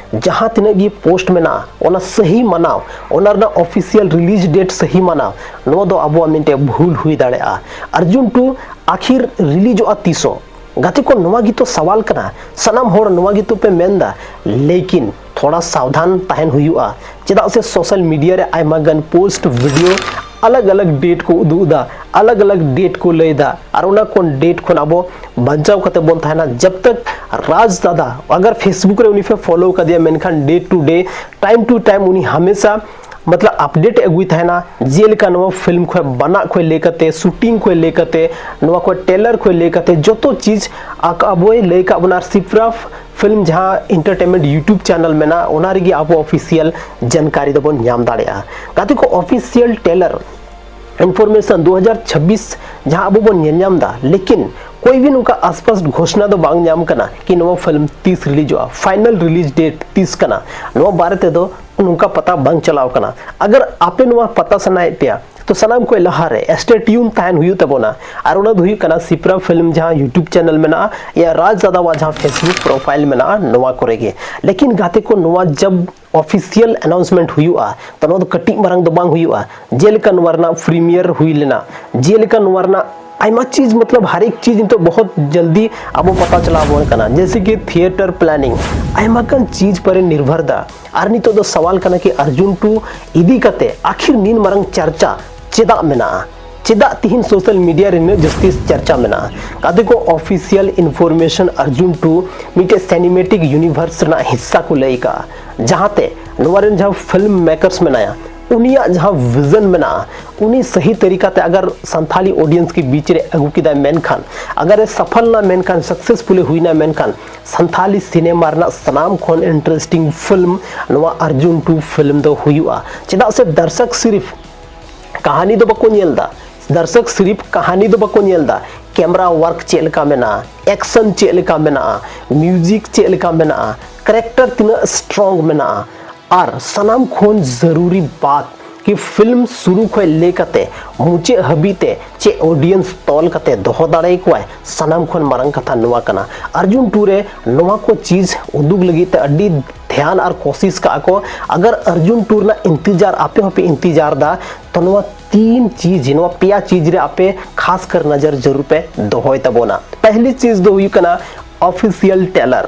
ᱡᱟᱦᱟᱸ ᱛᱤᱱᱟᱹᱜ ᱜᱮ ᱯᱳᱥᱴ ᱢᱮᱱᱟᱜᱼᱟ, ᱚᱱᱟ ᱥᱟᱹᱦᱤ ᱢᱟᱱᱟᱣ, ᱚᱱᱟ ᱨᱮᱱᱟᱜ ᱚᱯᱷᱤᱥᱤᱭᱟᱞ ᱨᱤᱞᱤᱡᱽ ᱰᱮᱴ ᱥᱟᱹᱦᱤ ᱢᱟᱱᱟᱣ, ᱱᱚᱣᱟ ᱫᱚ ᱟᱵᱚᱣᱟᱜ ᱢᱤᱫᱴᱮᱡ ᱵᱷᱩᱞ ᱦᱩᱭ ᱫᱟᱲᱮᱭᱟᱜᱼᱟ᱾ ᱟᱨᱡᱩᱱ ᱴᱩ ᱟᱹᱠᱷᱤᱨ ᱨᱤᱞᱤᱡᱚᱜᱼᱟ ᱛᱤᱥᱚᱜ? ᱜᱟᱛᱮ ᱠᱚ, ᱱᱚᱣᱟ ᱜᱮᱛᱚ ᱥᱟᱣᱟᱞ ᱠᱟᱱᱟ᱾ ᱥᱟᱱᱟᱢ ᱦᱚᱲ ᱱᱚᱣᱟ ᱜᱮᱛᱚ ᱯᱮ ᱢᱮᱱᱫᱟ, ᱞᱮᱠᱤᱱ ᱛᱷᱚᱲᱟ ᱥᱟᱵᱫᱷᱟᱱ ᱛᱟᱦᱮᱱ ᱦᱩᱭᱩᱜᱼᱟ, ᱪᱮᱫᱟᱜ ᱥᱮ ᱥᱳᱥᱟᱞ ᱢᱤᱰᱤᱭᱟ ᱨᱮ ᱟᱭᱢᱟ ᱜᱟᱱ ᱯᱳᱥᱴ, ᱵᱷᱤᱰᱤᱭᱳ ᱟᱞᱟᱜᱽ ᱟᱞᱟᱜᱽ ᱰᱮᱴ ᱠᱚ ᱩᱫᱩᱜ ᱮᱫᱟ, ᱟᱞᱟᱜᱽ ᱟᱞᱟᱜᱽ ᱰᱮᱴ ᱠᱚ ᱞᱟᱹᱭ ᱮᱫᱟ᱾ ᱟᱨ ᱚᱱᱟ ᱠᱷᱚᱱ ᱰᱮᱴ ᱠᱷᱚᱱ ᱟᱵᱚ ᱵᱟᱧᱪᱟᱣ ᱠᱟᱛᱮ ᱵᱚᱱ ᱛᱟᱦᱮᱱᱟ᱾ ᱡᱟᱵ ᱛᱟᱠ ᱨᱟᱡᱽ ᱫᱟᱫᱟ ᱟᱜᱟᱨ ᱯᱷᱮᱥᱵᱩᱠ ᱨᱮ ᱩᱱᱤ ᱯᱮ ᱯᱷᱚᱞᱳ ᱠᱟᱫᱮᱭᱟ, ᱢᱮᱱᱠᱷᱟᱱ day to day, time to time ᱩᱱᱤ ᱦᱟᱢᱮᱥᱟ ᱢᱚᱛᱞᱚᱵ ᱟᱯᱰᱮᱴ ᱮ ᱟᱹᱜᱩᱭ ᱛᱟᱦᱮᱱᱟ᱾ ᱡᱮᱞᱮᱠᱟ ᱱᱚᱣᱟ ᱯᱷᱤᱞᱢ ᱠᱷᱚᱱ ᱵᱟᱱᱟᱜ ᱠᱷᱚᱱ ᱞᱟᱹᱭ ᱠᱟᱛᱮ, ᱥᱩᱴᱤᱝ ᱠᱷᱚᱱ ᱞᱟᱹᱭ ᱠᱟᱛᱮ, ᱱᱚᱣᱟ ᱠᱷᱚᱱ ᱴᱮᱞᱟᱨ ᱠᱷᱚᱱ ᱞᱟᱹᱭ ᱠᱟᱛᱮ ᱡᱚᱛᱚ ᱪᱤᱡᱽ ᱟᱠ-, ᱟᱵᱚᱭ ᱞᱟᱹᱭ ᱠᱟᱜ ᱵᱚᱱᱟ᱾ ᱟᱨ ᱥᱤᱯᱨᱟᱯ ᱯᱷᱤᱞᱢ ᱡᱟᱦᱟᱸ ᱤᱱᱴᱟᱨᱴᱮᱱᱢᱮᱱᱴ ᱭᱩᱴᱩᱵᱽ ᱪᱮᱱᱮᱞ ᱢᱮᱱᱟᱜᱼᱟ, ᱚᱱᱟ ᱨᱮᱜᱮ ᱟᱵᱚ ᱚᱯᱷᱤᱥᱤᱭᱟᱞ ᱡᱟᱱᱠᱟᱨᱤ ᱫᱚᱵᱚᱱ ᱧᱟᱢ ᱫᱟᱲᱮᱭᱟᱜᱼᱟ᱾ ᱜᱟᱛᱮ ᱠᱚ, ᱚᱯᱷᱤᱥᱤᱭᱟᱞ ᱴᱮᱞᱟᱨ ᱤᱱᱯᱷᱚᱨᱢᱮᱥᱚᱱ ᱫᱩ ᱦᱟᱡᱟᱨ ᱪᱷᱟᱵᱵᱤᱥ ᱡᱟᱦᱟᱸ ᱟᱵᱚ ᱵᱚᱱ ᱧᱮᱞ ᱧᱟᱢ ᱮᱫᱟ, ᱞᱮᱠᱤᱱ ᱠᱳᱭ ᱵᱷᱤ ᱱᱚᱝᱠᱟ ᱟᱥᱯᱟᱥ ᱜᱷᱳᱥᱱᱟ ᱫᱚ ᱵᱟᱝ ᱧᱟᱢ ᱠᱟᱱᱟ ᱠᱤ ᱱᱚᱣᱟ ᱯᱷᱤᱞᱢ ᱛᱤᱥ ᱨᱤᱞᱤᱡᱚᱜᱼᱟ, ᱯᱷᱟᱭᱱᱟᱞ ᱨᱤᱞᱤᱡᱽ ᱰᱮᱴ ᱛᱤᱥ ᱠᱟᱱᱟ, ᱱᱚᱣᱟ ᱵᱟᱨᱮ ᱛᱮᱫᱚ ᱱᱚᱝᱠᱟ ᱯᱟᱛᱟ ᱵᱟᱝ ᱪᱟᱞᱟᱣ ᱠᱟᱱᱟ᱾ ᱟᱜᱟᱨ ᱟᱯᱮ ᱱᱚᱣᱟ ᱯᱟᱛᱟ ᱥᱟᱱᱟᱭᱮᱫ ᱯᱮᱭᱟ, ᱛᱚ ᱥᱟᱱᱟᱢ ᱠᱷᱚᱱ ᱞᱟᱦᱟᱨᱮ ᱥᱴᱮ ᱴᱤᱭᱩᱱ ᱛᱟᱦᱮᱱ ᱦᱩᱭᱩᱜ ᱛᱟᱵᱚᱱᱟ᱾ ᱟᱨ ᱚᱱᱟ ᱫᱚ ᱦᱩᱭᱩᱜ ᱠᱟᱱᱟ ᱥᱤᱯᱨᱟ ᱯᱷᱤᱞᱢ, ᱡᱟᱦᱟᱸ YouTube ᱪᱮᱱᱮᱞ ᱢᱮᱱᱟᱜᱼᱟ, ᱭᱟ ᱨᱟᱡᱽ ᱫᱟᱫᱟᱣᱟᱜ ᱡᱟᱦᱟᱸ Facebook ᱯᱨᱚᱯᱷᱟᱭᱤᱞ ᱢᱮᱱᱟᱜᱼᱟ, ᱱᱚᱣᱟ ᱠᱚᱨᱮ ᱜᱮ᱾ ᱞᱮᱠᱤᱱ ᱜᱟᱛᱮ ᱠᱚ, ᱱᱚᱣᱟ ᱡᱟᱵ ᱚᱯᱷᱤᱥᱤᱭᱟᱞ ᱟᱱᱟᱣᱩᱱᱥᱢᱮᱱᱴ ᱦᱩᱭᱩᱜᱼᱟ, ᱛᱚ ᱱᱚᱣᱟ ᱫᱚ ᱠᱟᱹᱴᱤᱡ ᱢᱟᱨᱟᱝ ᱫᱚ ᱵᱟᱝ ᱦᱩᱭᱩᱜᱼᱟ᱾ ᱡᱮᱞᱮᱠᱟ ᱱᱚᱣᱟ ᱨᱮᱱᱟᱜ ᱯᱨᱤᱢᱤᱭᱟᱨ ᱦᱩᱭ ᱞᱮᱱᱟ, ᱡᱮᱞᱮᱠᱟ ᱱᱚᱣᱟ ᱨᱮᱱᱟᱜ ᱟᱭᱢᱟ ᱪᱤᱡᱽ, ᱢᱚᱛᱞᱚᱵ ᱦᱟᱨ ᱮᱠ ᱪᱤᱡᱽ ᱱᱤᱛᱚᱜ ᱵᱚᱦᱩᱛ ᱡᱚᱞᱫᱤ ᱟᱵᱚ ᱯᱟᱛᱟ ᱪᱟᱞᱟᱣ ᱟᱵᱚᱱ ᱠᱟᱱᱟ, ᱡᱮᱭᱥᱮ ᱠᱤ ᱛᱷᱤᱭᱮᱴᱟᱨ ᱯᱞᱟᱱᱤᱝ, ᱟᱭᱢᱟ ᱜᱟᱱ ᱪᱤᱡᱽ ᱯᱟᱨᱮ ᱱᱤᱨᱵᱷᱚᱨ ᱫᱟ᱾ ᱟᱨ ᱱᱤᱛᱚᱜ ᱫᱚ ᱥᱟᱣᱟᱞ ᱠᱟᱱᱟ ᱠᱤ ᱟᱨᱡᱩᱱ ᱴᱩ ᱤᱫᱤ ᱠᱟᱛᱮ ᱟᱠᱷᱤᱨ ᱱᱤᱱ ᱢᱟᱨᱟᱝ ᱪᱟᱨᱪᱟ ᱪᱮᱫᱟᱜ ᱢᱮᱱᱟᱜᱼᱟ? ᱪᱮᱫᱟᱜ ᱛᱤᱦᱤᱧ ᱥᱳᱥᱟᱞ ᱢᱤᱰᱤᱭᱟ ᱨᱮ ᱱᱩᱱᱟᱹᱜ ᱡᱟᱹᱥᱛᱤ ᱪᱟᱨᱪᱟ ᱢᱮᱱᱟᱜᱼᱟ? ᱜᱟᱛᱮ ᱠᱚ, ᱚᱯᱷᱤᱥᱤᱭᱟᱞ ᱤᱱᱯᱷᱚᱨᱢᱮᱥᱚᱱ ᱟᱨᱡᱩᱱ ᱴᱩ ᱢᱤᱫᱴᱮᱡ ᱥᱤᱱᱮᱢᱮᱴᱤᱠ ᱭᱩᱱᱤᱵᱷᱟᱨᱥ ᱨᱮᱱᱟᱜ ᱦᱤᱥᱥᱟ ᱠᱚ ᱞᱟᱹᱭ ᱠᱟᱜᱼᱟ, ᱡᱟᱦᱟᱸᱛᱮ ᱱᱚᱣᱟ ᱨᱮᱱ ᱡᱟᱦᱟᱸ ᱯᱷᱤᱞᱢ ᱢᱮᱠᱟᱨᱥ ᱢᱮᱱᱟᱭᱟ, ᱩᱱᱤᱭᱟᱜ ᱡᱟᱦᱟᱸ ᱵᱷᱤᱡᱚᱱ ᱢᱮᱱᱟᱜᱼᱟ, ᱩᱱᱤ ᱥᱟᱹᱦᱤ ᱛᱟᱹᱨᱤᱠᱟ ᱛᱮ ᱟᱜᱟᱨ ᱥᱟᱱᱛᱷᱟᱞᱤ ᱚᱰᱤᱭᱮᱱᱥ ᱠᱤ ᱵᱤᱪ ᱨᱮ ᱟᱹᱜᱩ ᱠᱮᱫᱟᱭ, ᱢᱮᱱᱠᱷᱟᱱ ᱟᱜᱟᱨ ᱮ ᱥᱟᱯᱷᱟᱞ ᱱᱟ, ᱢᱮᱱᱠᱷᱟᱱ ᱥᱟᱠᱥᱮᱥᱯᱷᱩᱞ ᱮ ᱦᱩᱭᱱᱟ, ᱢᱮᱱᱠᱷᱟᱱ ᱥᱟᱱᱛᱷᱟᱞᱤ ᱥᱤᱱᱮᱢᱟ ᱨᱮᱱᱟᱜ ᱥᱟᱱᱟᱢ ᱠᱷᱚᱱ ᱤᱱᱴᱟᱨᱮᱥᱴᱤᱝ ᱯᱷᱤᱞᱢ ᱱᱚᱣᱟ ᱟᱨᱡᱩᱱ ᱴᱩ ᱯᱷᱤᱞᱢ ᱫᱚ ᱦᱩᱭᱩᱜᱼᱟ᱾ ᱪᱮᱫᱟᱜ ᱥᱮ ᱫᱟᱨᱥᱚᱠ ᱥᱤᱨᱤᱯ ᱠᱟᱹᱦᱱᱤ ᱫᱚ ᱵᱟᱠᱚ ᱧᱮᱞ ᱮᱫᱟ, ᱫᱟᱨᱥᱚᱠ ᱥᱤᱨᱤᱯ ᱠᱟᱹᱦᱱᱤ ᱫᱚ ᱵᱟᱠᱚ ᱧᱮᱞ ᱮᱫᱟ, ᱠᱮᱢᱨᱟ ᱣᱟᱨᱠ ᱪᱮᱫ ᱞᱮᱠᱟ ᱢᱮᱱᱟᱜᱼᱟ, ᱮᱠᱥᱚᱱ ᱪᱮᱫ ᱞᱮᱠᱟ ᱢᱮᱱᱟᱜᱼᱟ, ᱢᱤᱣᱡᱤᱠ ᱪᱮᱫ ᱞᱮᱠᱟ ᱢᱮᱱᱟᱜᱼᱟ, ᱠᱮᱨᱮᱠᱴᱟᱨ ᱛᱤᱱᱟᱹᱜ ᱥᱴᱨᱚᱝ ᱢᱮᱱᱟᱜᱼᱟ, ᱟᱨ ᱥᱟᱱᱟᱢ ᱠᱷᱚᱱ ᱡᱟᱹᱨᱩᱨᱤ ᱵᱟᱛ ᱠᱤ ᱯᱷᱤᱞᱢ ᱥᱩᱨᱩ ᱠᱷᱚᱱ ᱞᱟᱹᱭ ᱠᱟᱛᱮ ᱢᱩᱪᱟᱹᱫ ᱦᱟᱹᱵᱤᱡ ᱛᱮ ᱪᱮᱫ ᱚᱰᱤᱭᱮᱱᱥ ᱛᱚᱞ ᱠᱟᱛᱮ ᱫᱚᱦᱚ ᱫᱟᱲᱮᱭᱟᱠᱚᱣᱟᱭ, ᱥᱟᱱᱟᱢ ᱠᱷᱚᱱ ᱢᱟᱨᱟᱝ ᱠᱟᱛᱷᱟ ᱱᱚᱣᱟ ᱠᱟᱱᱟ᱾ ᱟᱨᱡᱩᱱ ᱴᱩ ᱨᱮ ᱱᱚᱣᱟ ᱠᱚ ᱪᱤᱡᱽ ᱩᱫᱩᱜ ᱞᱟᱹᱜᱤᱫ ᱛᱮ ᱟᱹᱰᱤ ᱫᱷᱮᱭᱟᱱ ᱟᱨ ᱠᱳᱥᱤᱥ ᱠᱟᱜᱼᱟ ᱠᱚ᱾ ᱟᱜᱟᱨ ᱟᱨᱡᱩᱱ ᱴᱩ ᱨᱮᱱᱟᱜ ᱤᱱᱛᱮᱡᱟᱨ ᱟᱯᱮ ᱦᱚᱸᱯᱮ ᱤᱱᱛᱮᱡᱟᱨ ᱮᱫᱟ, ᱛᱚ ᱱᱚᱣᱟ ᱛᱤᱱ ᱪᱤᱡᱽ, ᱱᱚᱣᱟ ᱯᱮᱭᱟ ᱪᱤᱡᱽ ᱨᱮ ᱟᱯᱮ ᱠᱷᱟᱥ ᱠᱟᱨ ᱱᱚᱡᱚᱨ ᱡᱟᱹᱨᱩᱲ ᱯᱮ ᱫᱚᱦᱚᱭ ᱛᱟᱵᱚᱱᱟ᱾ ᱯᱮᱦᱞᱤ ᱪᱤᱡᱽ ᱫᱚ ᱦᱩᱭᱩᱜ ᱠᱟᱱᱟ ᱚᱯᱷᱤᱥᱤᱭᱟᱞ ᱴᱮᱞᱟᱨ,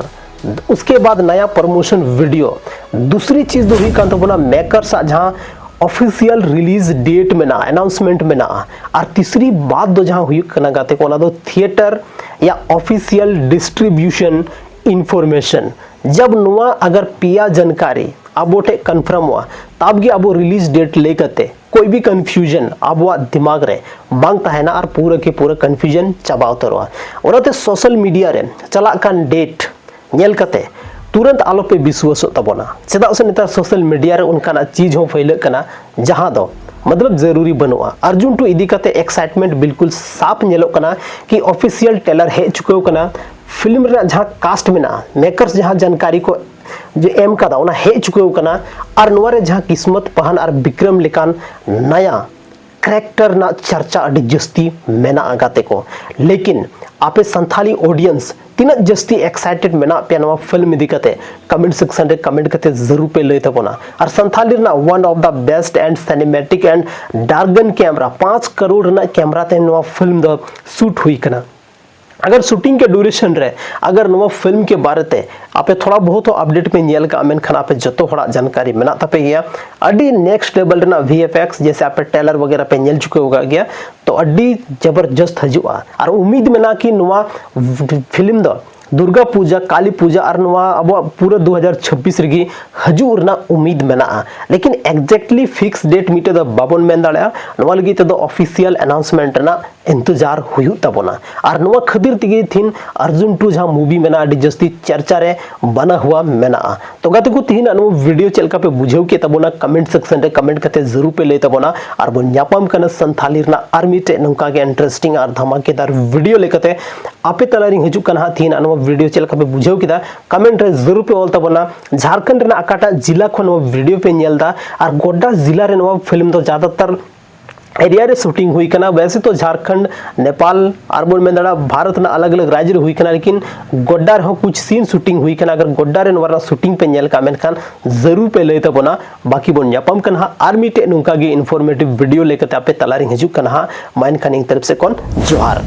ᱩᱥᱠᱮ ᱵᱟᱫ ᱱᱟᱭᱟ ᱯᱨᱚᱢᱳᱥᱚᱱ ᱵᱷᱤᱰᱤᱭᱳ᱾ ᱫᱩᱥᱨᱤ ᱪᱤᱡᱽ ᱫᱚ ᱦᱩᱭᱩᱜ ᱠᱟᱱ ᱛᱟᱵᱚᱱᱟ ᱢᱮᱠᱟᱨᱥ ᱟᱜ ᱡᱟᱦᱟᱸ ᱚᱯᱷᱤᱥᱤᱭᱟᱞ ᱨᱤᱞᱤᱡᱽ ᱰᱮᱴ ᱢᱮᱱᱟᱜᱼᱟ, ᱟᱱᱟᱣᱩᱱᱥᱢᱮᱱᱴ ᱢᱮᱱᱟᱜᱼᱟ᱾ ᱟᱨ ᱛᱤᱥᱨᱤ ᱵᱟᱫ ᱫᱚ ᱡᱟᱦᱟᱸ ᱦᱩᱭᱩᱜ ᱠᱟᱱᱟ ᱜᱟᱛᱮ ᱠᱚ, ᱚᱱᱟ ᱫᱚ ᱛᱷᱤᱭᱮᱴᱟᱨ ᱭᱟ ᱚᱯᱷᱤᱥᱤᱭᱟᱞ ᱰᱤᱥᱴᱨᱤᱵᱤᱭᱩᱥᱚᱱ ᱤᱱᱯᱷᱚᱨᱢᱮᱥᱚᱱ᱾ ᱡᱟᱵ ᱱᱚᱣᱟ ᱟᱜᱟᱨ ᱯᱮᱭᱟ ᱡᱟᱱᱠᱟᱨᱤ ᱟᱵᱚ ᱴᱷᱮᱱ ᱠᱚᱱᱯᱷᱟᱨᱢᱚᱜᱼᱟ, ᱛᱟᱵ ᱜᱮ ᱟᱵᱚ ᱨᱤᱞᱤᱡᱽ ᱰᱮᱴ ᱞᱟᱹᱭ ᱠᱟᱛᱮ ᱠᱳᱭ ᱵᱷᱤ ᱠᱚᱱᱯᱷᱤᱭᱩᱡᱚᱱ ᱟᱵᱚᱣᱟᱜ ᱫᱤᱢᱟᱜᱽ ᱨᱮ ᱵᱟᱝ ᱛᱟᱦᱮᱱᱟ ᱟᱨ ᱯᱩᱨᱟᱹ ᱠᱮ ᱯᱩᱨᱟᱹ ᱠᱚᱱᱯᱷᱤᱭᱩᱡᱚᱱ ᱪᱟᱵᱟ ᱩᱛᱟᱹᱨᱚᱜᱼᱟ᱾ ᱚᱱᱟᱛᱮ ᱥᱳᱥᱟᱞ ᱢᱤᱰᱤᱭᱟ ᱨᱮ ᱪᱟᱞᱟᱜ ᱠᱟᱱ ᱰᱮᱴ ᱧᱮᱞ ᱠᱟᱛᱮ ᱛᱩᱨᱟᱹᱱᱛ ᱟᱞᱚᱯᱮ ᱵᱤᱥᱣᱟᱥᱚᱜ ᱛᱟᱵᱚᱱᱟ, ᱪᱮᱫᱟᱜ ᱥᱮ ᱱᱮᱛᱟᱨ ᱥᱳᱥᱟᱞ ᱢᱤᱰᱤᱭᱟ ᱨᱮ ᱚᱱᱠᱟᱱᱟᱜ ᱪᱤᱡᱽ ᱦᱚᱸ ᱯᱷᱟᱹᱭᱞᱟᱹᱜ ᱠᱟᱱᱟ ᱡᱟᱦᱟᱸ ᱫᱚ ᱢᱚᱛᱞᱚᱵ ᱡᱟᱹᱨᱩᱨᱤ ᱵᱟᱹᱱᱩᱜᱼᱟ᱾ ᱟᱨᱡᱩᱱ ᱴᱩ ᱤᱫᱤ ᱠᱟᱛᱮ ᱮᱠᱥᱟᱭᱤᱴᱢᱮᱱᱴ ᱵᱤᱞᱠᱩᱞ ᱥᱟᱯ ᱧᱮᱞᱚᱜ ᱠᱟᱱᱟ ᱠᱤ ᱚᱯᱷᱤᱥᱤᱭᱟᱞ ᱴᱮᱞᱟᱨ ᱦᱮᱡ ᱪᱩᱠᱟᱹᱣ ᱠᱟᱱᱟ᱾ ᱯᱷᱤᱞᱢ ᱨᱮᱱᱟᱜ ᱡᱟᱦᱟᱸ ᱠᱟᱥᱴ ᱢᱮᱱᱟᱜᱼᱟ, ᱢᱮᱠᱟᱨᱥ ᱡᱟᱦᱟᱸ ᱡᱟᱱᱠᱟᱨᱤ ᱠᱚ ᱡᱮ ᱮᱢ ᱠᱟᱫᱟ, ᱚᱱᱟ ᱦᱮᱡ ᱪᱩᱠᱟᱹᱣ ᱠᱟᱱᱟ᱾ ᱟᱨ ᱱᱚᱣᱟ ᱨᱮ ᱡᱟᱦᱟᱸ ᱠᱤᱥᱢᱚᱛ ᱯᱟᱦᱟᱱ ᱟᱨ ᱵᱤᱠᱨᱚᱢ ᱞᱮᱠᱟᱱ ᱱᱟᱭᱟ ᱠᱮᱨᱮᱠᱴᱟᱨ ᱨᱮᱱᱟᱜ ᱪᱟᱨᱪᱟ ᱟᱹᱰᱤ ᱡᱟᱹᱥᱛᱤ ᱢᱮᱱᱟᱜᱼᱟ ᱜᱟᱛᱮ ᱠᱚ᱾ ᱞᱮᱠᱤᱱ ᱟᱯᱮ ᱥᱟᱱᱛᱷᱟᱞᱤ ᱚᱰᱤᱭᱮᱱᱥ ᱛᱤᱱᱟᱹᱜ ᱡᱟᱹᱥᱛᱤ ᱮᱠᱥᱟᱭᱴᱮᱰ ᱢᱮᱱᱟᱜ ᱯᱮᱭᱟ ᱱᱚᱣᱟ ᱯᱷᱤᱞᱢ ᱤᱫᱤ ᱠᱟᱛᱮ? ᱠᱚᱢᱮᱱᱴ ᱥᱮᱠᱥᱚᱱ ᱨᱮ ᱠᱚᱢᱮᱱᱴ ᱠᱟᱛᱮ ᱡᱟᱹᱨᱩᱲ ᱯᱮ ᱞᱟᱹᱭ ᱛᱟᱵᱚᱱᱟ᱾ ᱟᱨ ᱥᱟᱱᱛᱷᱟᱞᱤ ᱨᱮᱱᱟᱜ one of the best and cinematic and ᱰᱟᱨᱜᱟᱱ ᱠᱮᱢᱨᱟ, ᱯᱟᱸᱪ ᱠᱟᱨᱳᱲ ᱨᱮᱱᱟᱜ ᱠᱮᱢᱨᱟ ᱛᱮ ᱱᱚᱣᱟ ᱯᱷᱤᱞᱢ ᱫᱚ ᱥᱩᱴ ᱦᱩᱭ ᱠᱟᱱᱟ᱾ ᱟᱜᱟᱨ ᱥᱩᱴᱤᱝ ᱠᱮ ᱰᱩᱨᱮᱥᱚᱱ ᱨᱮ ᱟᱜᱟᱨ ᱱᱚᱣᱟ ᱯᱷᱤᱞᱢ ᱠᱮ ᱵᱟᱨᱮ ᱛᱮ ᱟᱯᱮ ᱛᱷᱚᱲᱟ ᱵᱚᱦᱩᱛ ᱟᱯᱰᱮᱴ ᱯᱮ ᱧᱮᱞ ᱠᱟᱜᱼᱟ, ᱢᱮᱱᱠᱷᱟᱱ ᱟᱯᱮ ᱡᱚᱛᱚ ᱦᱚᱲᱟᱜ ᱡᱟᱱᱠᱟᱨᱤ ᱢᱮᱱᱟᱜ ᱛᱟᱯᱮ ᱜᱮᱭᱟ᱾ ᱟᱹᱰᱤ ᱱᱮᱠᱥᱴ ᱞᱮᱵᱮᱞ ᱨᱮᱱᱟᱜ ᱵᱷᱤ ᱮᱯᱷ ᱮᱠᱥ, ᱡᱮᱭᱥᱮ ᱟᱯᱮ ᱴᱨᱮᱞᱟᱨ ᱵᱟᱜᱮᱨᱟ ᱯᱮ ᱧᱮᱞ ᱪᱩᱠᱟᱹᱣ ᱟᱠᱟᱫ ᱜᱮᱭᱟ, ᱛᱚ ᱟᱹᱰᱤ ᱡᱚᱵᱚᱨᱡᱚᱥᱛ ᱦᱤᱡᱩᱜᱼᱟ᱾ ᱟᱨ ᱩᱢᱤᱫ ᱢᱮᱱᱟᱜᱼᱟ ᱠᱤ ᱱᱚᱣᱟ ᱯᱷᱤᱞᱢ ᱫᱚ ᱫᱩᱨᱜᱟ ᱯᱩᱡᱟ, ᱠᱟᱞᱤ ᱯᱩᱡᱟ ᱟᱨ ᱱᱚᱣᱟ ᱟᱵᱚᱣᱟᱜ ᱯᱩᱨᱟᱹ ᱫᱩ ᱦᱟᱡᱟᱨ ᱪᱷᱟᱵᱵᱤᱥ ᱨᱮᱜᱮ ᱦᱤᱡᱩᱜ ᱨᱮᱱᱟᱜ ᱩᱢᱤᱫ ᱢᱮᱱᱟᱜᱼᱟ᱾ ᱞᱮᱠᱤᱱ ᱮᱠᱡᱮᱠᱴᱞᱤ ᱯᱷᱤᱠᱥ ᱰᱮᱴ ᱢᱤᱫᱴᱮᱡ ᱫᱚ ᱵᱟᱵᱚᱱ ᱢᱮᱱ ᱫᱟᱲᱮᱭᱟᱜᱼᱟ᱾ ᱱᱚᱣᱟ ᱞᱟᱹᱜᱤᱫ ᱛᱮᱫᱚ ᱚᱯᱷᱤᱥᱤᱭᱟᱞ ᱟᱱᱟᱣᱩᱱᱥᱢᱮᱱᱴ ᱨᱮᱱᱟᱜ ᱤᱱᱛᱮᱡᱟᱨ ᱦᱩᱭᱩᱜ ᱛᱟᱵᱚᱱᱟ᱾ ᱟᱨ ᱱᱚᱣᱟ ᱠᱷᱟᱹᱛᱤᱨ ᱛᱮᱜᱮ ᱛᱤᱦᱤᱧ ᱟᱨᱡᱩᱱ ᱴᱩ ᱡᱟᱦᱟᱸ ᱢᱩᱵᱷᱤ ᱢᱮᱱᱟᱜᱼᱟ, ᱟᱹᱰᱤ ᱡᱟᱹᱥᱛᱤ ᱪᱟᱨᱪᱟ ᱨᱮ ᱵᱟᱱᱟ ᱦᱩᱣᱟ ᱢᱮᱱᱟᱜᱼᱟ᱾ ᱛᱚ ᱜᱟᱛᱮ ᱠᱚ, ᱛᱤᱦᱤᱧᱟᱜ ᱱᱚᱣᱟ ᱵᱷᱤᱰᱤᱭᱳ ᱪᱮᱫ ᱞᱮᱠᱟ ᱯᱮ ᱵᱩᱡᱷᱟᱹᱣ ᱠᱮᱫ ᱛᱟᱵᱚᱱᱟ? ᱠᱚᱢᱮᱱᱴ ᱥᱮᱠᱥᱚᱱ ᱨᱮ ᱠᱚᱢᱮᱱᱴ ᱠᱟᱛᱮ ᱡᱟᱹᱨᱩᱲ ᱯᱮ ᱞᱟᱹᱭ ᱛᱟᱵᱚᱱᱟ᱾ ᱟᱨ ᱵᱚᱱ ᱧᱟᱯᱟᱢ ᱠᱟᱱᱟ ᱥᱟᱱᱛᱷᱟᱞᱤ ᱨᱮᱱᱟᱜ ᱟᱨ ᱢᱤᱫᱴᱮᱡ ᱱᱚᱝᱠᱟ ᱜᱮ ᱤᱱᱴᱟᱨᱮᱥᱴᱤᱝ ᱟᱨ ᱫᱷᱟᱢᱟᱠᱮᱫᱟᱨ ᱵᱷᱤᱰᱤᱭᱳ ᱞᱮᱠᱟᱛᱮ᱾ ᱟᱯᱮ ᱛᱟᱞᱟᱨᱤᱧ ᱦᱤᱡᱩᱜ ᱠᱟᱱᱟ ᱦᱟᱸᱜ ᱛᱤᱦᱤᱧᱟᱜ ᱱᱚᱣᱟ ᱵᱷᱤᱰᱤᱭᱳ ᱪᱮᱫ ᱞᱮᱠᱟ ᱯᱮ ᱵᱩᱡᱷᱟᱹᱣ ᱠᱮᱫᱟ? ᱠᱚᱢᱮᱱᱴ ᱨᱮ ᱡᱟᱹᱨᱩᱲ ᱯᱮ ᱚᱞ ᱛᱟᱵᱚᱱᱟ᱾ ᱡᱷᱟᱲᱠᱷᱚᱸᱰ ᱨᱮᱱᱟᱜ ᱚᱠᱟᱴᱟᱜ ᱡᱤᱞᱟ ᱠᱷᱚᱱ ᱱᱚᱣᱟ ᱵᱷᱤᱰᱤᱭᱳ ᱯᱮ ᱧᱮᱞ ᱮᱫᱟ ᱟᱨ ᱜᱚᱰᱰᱟ ᱡᱤᱞᱟ ᱨᱮ ᱱᱚᱣᱟ ᱯᱷᱤᱞᱢ ᱫᱚ ᱡᱟᱫᱟᱛᱟᱨ ᱮᱨᱤᱭᱟ ᱨᱮ ᱥᱩᱴᱤᱝ ᱦᱩᱭ ᱠᱟᱱᱟ᱾ ᱣᱮᱥᱮ ᱛᱚ ᱡᱷᱟᱲᱠᱷᱚᱸᱰ, ᱱᱮᱯᱟᱞ ᱟᱨ ᱵᱚᱱ ᱢᱮᱱ ᱫᱟᱲᱮᱭᱟᱜᱼᱟ ᱵᱷᱟᱨᱚᱛ ᱨᱮᱱᱟᱜ ᱟᱞᱟᱜᱽ ᱟᱞᱟᱜᱽ ᱨᱟᱡᱽ ᱨᱮ ᱦᱩᱭ ᱠᱟᱱᱟ, ᱞᱮᱠᱤᱱ ᱜᱚᱰᱰᱟ ᱨᱮᱦᱚᱸ ᱠᱩᱪ ᱥᱤᱱ ᱥᱩᱴᱤᱝ ᱦᱩᱭ ᱠᱟᱱᱟ᱾ ᱟᱜᱟᱨ ᱜᱚᱰᱰᱟ ᱨᱮ ᱱᱚᱣᱟ ᱨᱮᱱᱟᱜ ᱥᱩᱴᱤᱝ ᱯᱮ ᱧᱮᱞ ᱠᱟᱜᱼᱟ, ᱢᱮᱱᱠᱷᱟᱱ ᱡᱟᱹᱨᱩᱲ ᱯᱮ ᱞᱟᱹᱭ ᱛᱟᱵᱚᱱᱟ᱾ ᱵᱟᱹᱠᱤ ᱵᱚᱱ ᱧᱟᱯᱟᱢ ᱠᱟᱱᱟ ᱦᱟᱸᱜ ᱟᱨ ᱢᱤᱫᱴᱮᱡ ᱱᱚᱝᱠᱟ ᱜᱮ ᱤᱱᱯᱷᱚᱨᱢᱮᱴᱤᱵᱷ ᱵᱷᱤᱰᱤᱭᱳ ᱞᱮᱠᱟᱛᱮ ᱟᱯᱮ ᱛᱟᱞᱟᱨᱤᱧ ᱦᱤᱡᱩᱜ ᱠᱟᱱᱟ ᱦᱟᱸᱜ᱾ ᱢᱟ ᱮᱱᱠᱷᱟᱱ ᱤᱧ ᱛᱚᱨᱚᱯ ᱥᱮᱫ ᱠᱷᱚᱱ ᱡᱚᱦᱟᱨ᱾